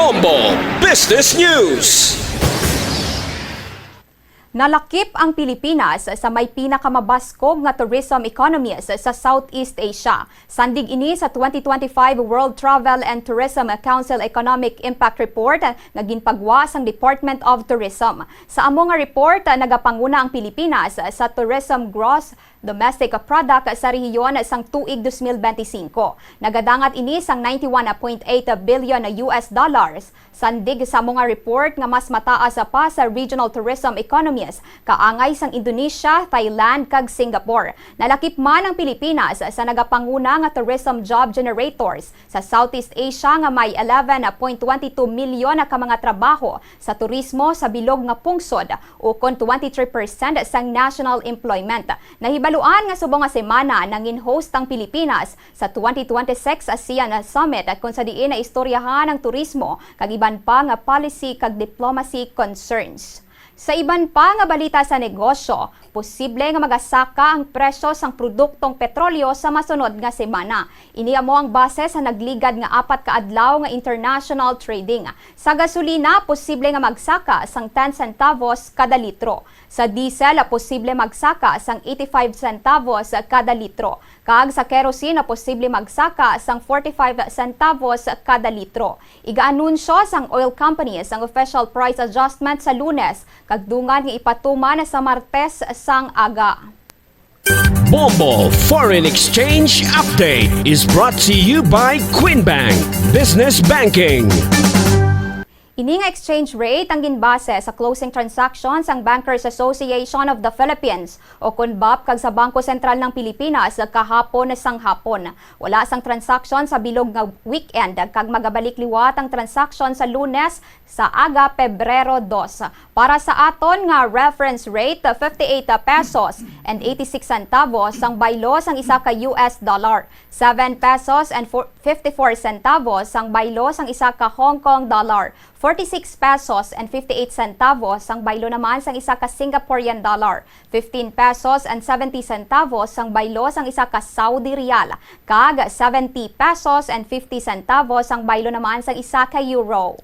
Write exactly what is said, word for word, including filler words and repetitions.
Bombo Business News. Nalakip ang Pilipinas sa may pinakamabaskog nga tourism economies sa Southeast Asia. Sandig ini sa twenty twenty-five World Travel and Tourism Council Economic Impact Report nga ginpagwa sang Department of Tourism. Sa amo nga report, nagapanguna ang Pilipinas sa tourism gross domestic product sa rehiyon sang tuig dos mil benti singko. Nagadangat ini sang ninety-one point eight billion U S dollars, sandig sa amo nga report nga mas mataas pa sa regional tourism economies kaangay sang Indonesia, Thailand, kag Singapore. Nalakip man ang Pilipinas sa nagapanguna nga tourism job generators sa Southeast Asia nga may eleven point twenty two milyon ka mga trabaho sa turismo sa bilog nga pungsod, ukon twenty-three percent sang national employment. Nahibaluan nga subong nga semana nangin-host ang Pilipinas sa twenty twenty-six ASEAN Summit, kung sa diin naistoryahan ang turismo kag iban pa nga policy kag diplomacy concerns. Sa iban pa nga balita sa negosyo, posible nga magasaka ang presyo sang produktong petrolyo sa masunod nga semana. Ini amo ang base sa nagligad nga apat ka adlaw nga international trading. Sa gasolina, posible nga magsaka sang ten centavos kada litro. Sa diesel, posible magsaka sang eighty-five centavos kada litro. Kag sa kerosene, posible magsaka sang forty-five centavos kada litro. Igaanunsyo sang oil companies ang official price adjustment sa Lunes, kag dungan nga ipatuman sa Martes sang aga. Bombo Foreign Exchange Update is brought to you by Queen Bank Business Banking. Ini nga exchange rate ang ginbase sa closing transaction sang Bankers Association of the Philippines, o kon BAPH, kag sa Bangko Sentral ng Pilipinas kahapon sang hapon. Wala sang transaction sa bilog nga weekend, kag magabalik liwat ang transaction sa Lunes sa aga, Pebrero dos. Para sa aton nga reference rate, fifty-eight pesos and eighty-six centavos ang baylo sang isa ka U S dollar, seven pesos and fifty-four centavos ang baylo sang isa ka Hong Kong dollar, forty-six pesos and fifty-eight centavos ang baylo naman sang isa ka Singaporean dollar, fifteen pesos and seventy centavos ang baylo sang isa ka Saudi riyal, kag seventy pesos and fifty centavos ang baylo naman sang isa ka euro.